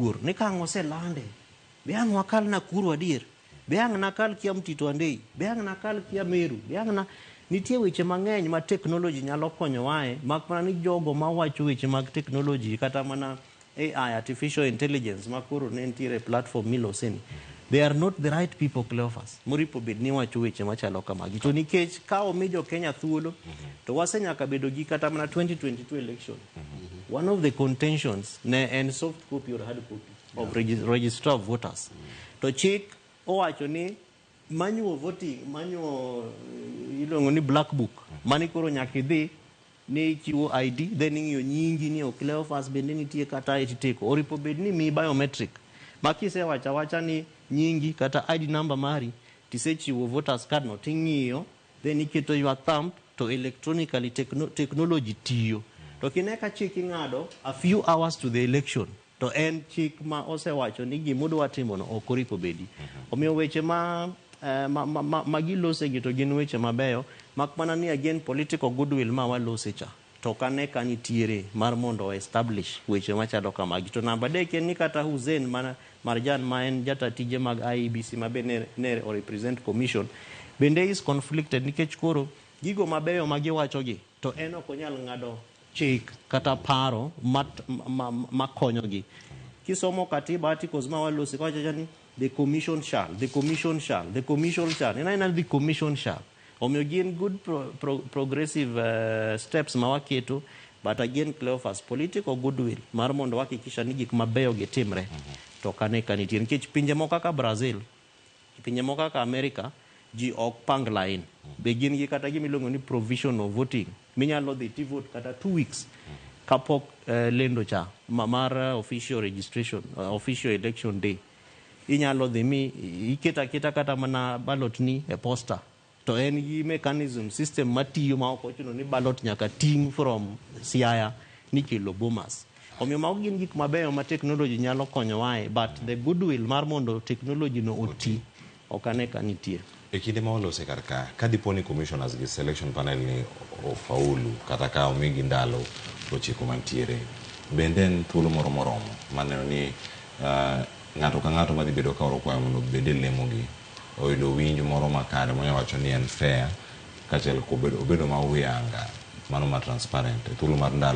Luor ni ka ang' oselande, be ang' wakal Nakuru adier? Be ang' nakal kia Mtito Andei? Be ang' nakal kia Meru? Be ang' na... Nitie weche mang'eny ma technology nyalo konyowae, mak mana ni jogo mawacho weche mag technology kata mana AI, artificial intelligence, ma koro ne nitiere e platform miloseni, they are not the right people, Cleophas, moripo bed ni wacho weche machalo kamagi. To nikech ka omi jo Kenya thuolo, to wasenyaka bedo gi kata mana 2022 election. One of the contentions ne en soft copy or hard copy of registrar of voters. To chik owacho ni manual voting, manual iluongo ni black book, mani koro nyaka idhi ni ichiwo ID, then ing'iyo nyingi ni Cleophas bende nitie kata itiko. Oripo bed ni mi biometric. Ma kisewacho awacha ni nyingi kata ID number mari, tisechiwo voters card no ting'iyo, then iketo your thumb to electronically technology tiyo. To kine ka chik ing'ado a few hours to the election, to en chik ma osewacho ni gimudwa timo no ok oripo bedi. Omiyo weche ma gilose gi to gin weche mabeyo, mak mana ni again political goodwill ma walose cha to ok ane ka nitiere mar mondo establish weche machalo kamagi. To namba adek en ni kata Hussein Marjan ma en jata tije mag IEBC ma be ne o represent commission bende is conflicted, nikech koro gigo mabeyo ma giwachogi to en ok onyal ng'ado chik kata paro makonyogi. Kisomo katiba, articles ma walosi kawacho ni the commission shall, the commission shall, the commission shall, en aena the commission shall. Omiyo gin good progressive steps ma waketo, but again, Cleophas, political goodwill mar mondo wahakikisha ni gik mabeyo gi timre to ok ane ka nitie, nikech pinje moko kaka Brazil, pinje moko kaka America, ji ok pang line, be gin gi kata gima iluongo ni provisional voting minyalo dhi ti vote kata 2 weeks kapok lendo cha mar official registration, official election day. Inyalo dhi mi iketo aketa kata mana ballot ni e posta, to en gi mechanism system matiyo ma ok ochuno ni ballot nyaka ting' from Siaya ni kelo Bomas. Omiyo mago gin gik mabeyo ma technology nyalo konyowae, but the goodwill mar mondo technology no oti ok ane ka nitie. E kinde ma walose kar ka, ka dipo ni commissioners gi selection panel ni ofaulu kata ka omigi ndalo 90 mantiere, bende en thuolo moro moromo maneno ni ng'ato ka ng'ato madhi bedo ka oro kwayo mondo obed e lemogi oyudo winj moro makare monyalo wacho ni en fair kaachiel kobedo obedo ma uyanga mano ma transparent e thuolo mar ndalo